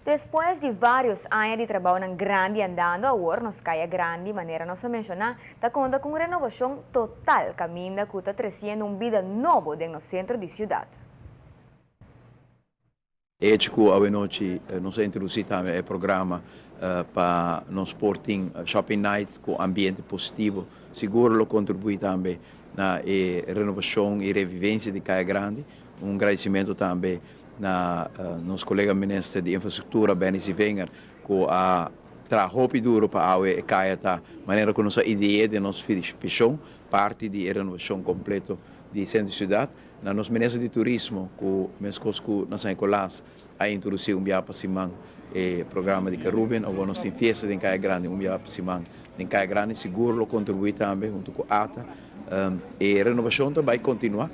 Despues di varios aña di trabou grandi andando, awor nos Caya Grandi, manera nos a menciona, ta conta cu renobacion total, caminda cu ta treciendo un bida nobo den centro di ciudad. Hecho cu anochi nos a introduci tambe e programa pa nos por tin shopping night cu ambiente positivo, sigur lo contribui tambe na renobacion y revivencia di Caya Grandi. Un agradecimento tambe na nos colega minister di Infrastructura, Benny Sevinger, cu a traha hopi duro pa awe e caya ta manera cu nos idea di nos vision, parti di renobacion completo di centro di ciudad. Na nos minister di Turismo, cu mescos cu na San Nicolas a introduci un biaha pa siman e programa di Carubbian, of nos tin fiesta den Caya Grandi un biaha pa siman den Caya Grandi, sigur lo contribui tambe hunto cu ATA. E renobacion tambe ta continua.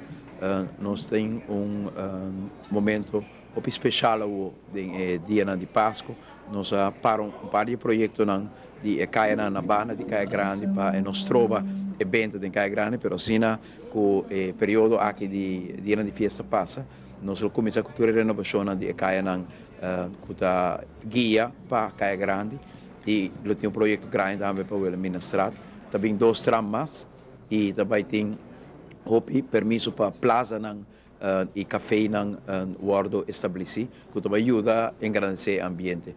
Nos tin un momento hopi special den dia di Pasco. Nos a para un par di proyecto di caya na banda di Caya Grandi pa no stroba e benta di Caya Grandi, pero asina cu e periodo aki di dia di fiesta pasa, nos lo cuminsa cu e renobacion di caya cu ta guia pa Caya Grandi y lo tin un proyecto grandi tambe pa Wilhelminastraat. Tambe dos tram mas y tambe tin hopi permiso pa plaza nan y cafe nan wordo estableci, cu tambe yuda engrandece e ambiente.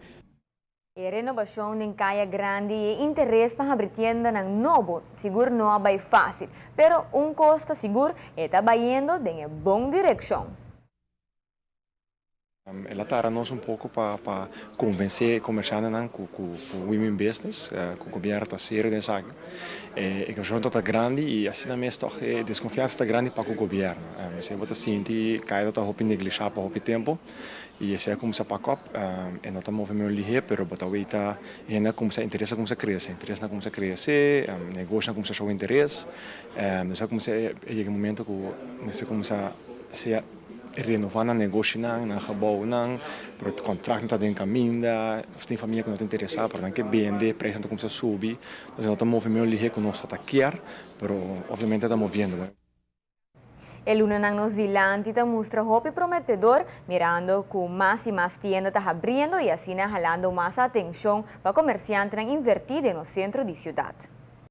E renobacion di Caya Grandi y interes pa habri tienda nobo, sigur no ta bay facil, pero un cos ta sigur, ta bayendo den bon direccion. El a tarda nos un poco pa convence comerciantenan cu women business, cu gobierno ta serio den esaki. E cuestion ta grandi y asina mes e desconfiansa ta grandi pa cu gobierno. Si bo sinti caya ta hopi neglisha pa hopi tempo y esey a cuminsa pick up, e no ta move mucho lihe, pero bo ta weta hende cuminsa interes cuminsa crece, interes cuminsa crece, negoshi cuminsa show interes, nos cuminsa yega un momento cu nos cuminsa sea renova nan negoshi nan, nan gebouw nan, pero contract ta den caminda, tin famia cu no ta interesa, pero nan kier bende, prijs ta cuminsa subi, anto no ta move mucho lihe cu nos ta kier, pero obviamente ta moviendo. E lunanan nos dilanti ta mustra hopi prometedor, mirando cu mas y mas tienda ta habriendo y asina halando mas atencion pa comerciantenan inverti den centro di ciudad.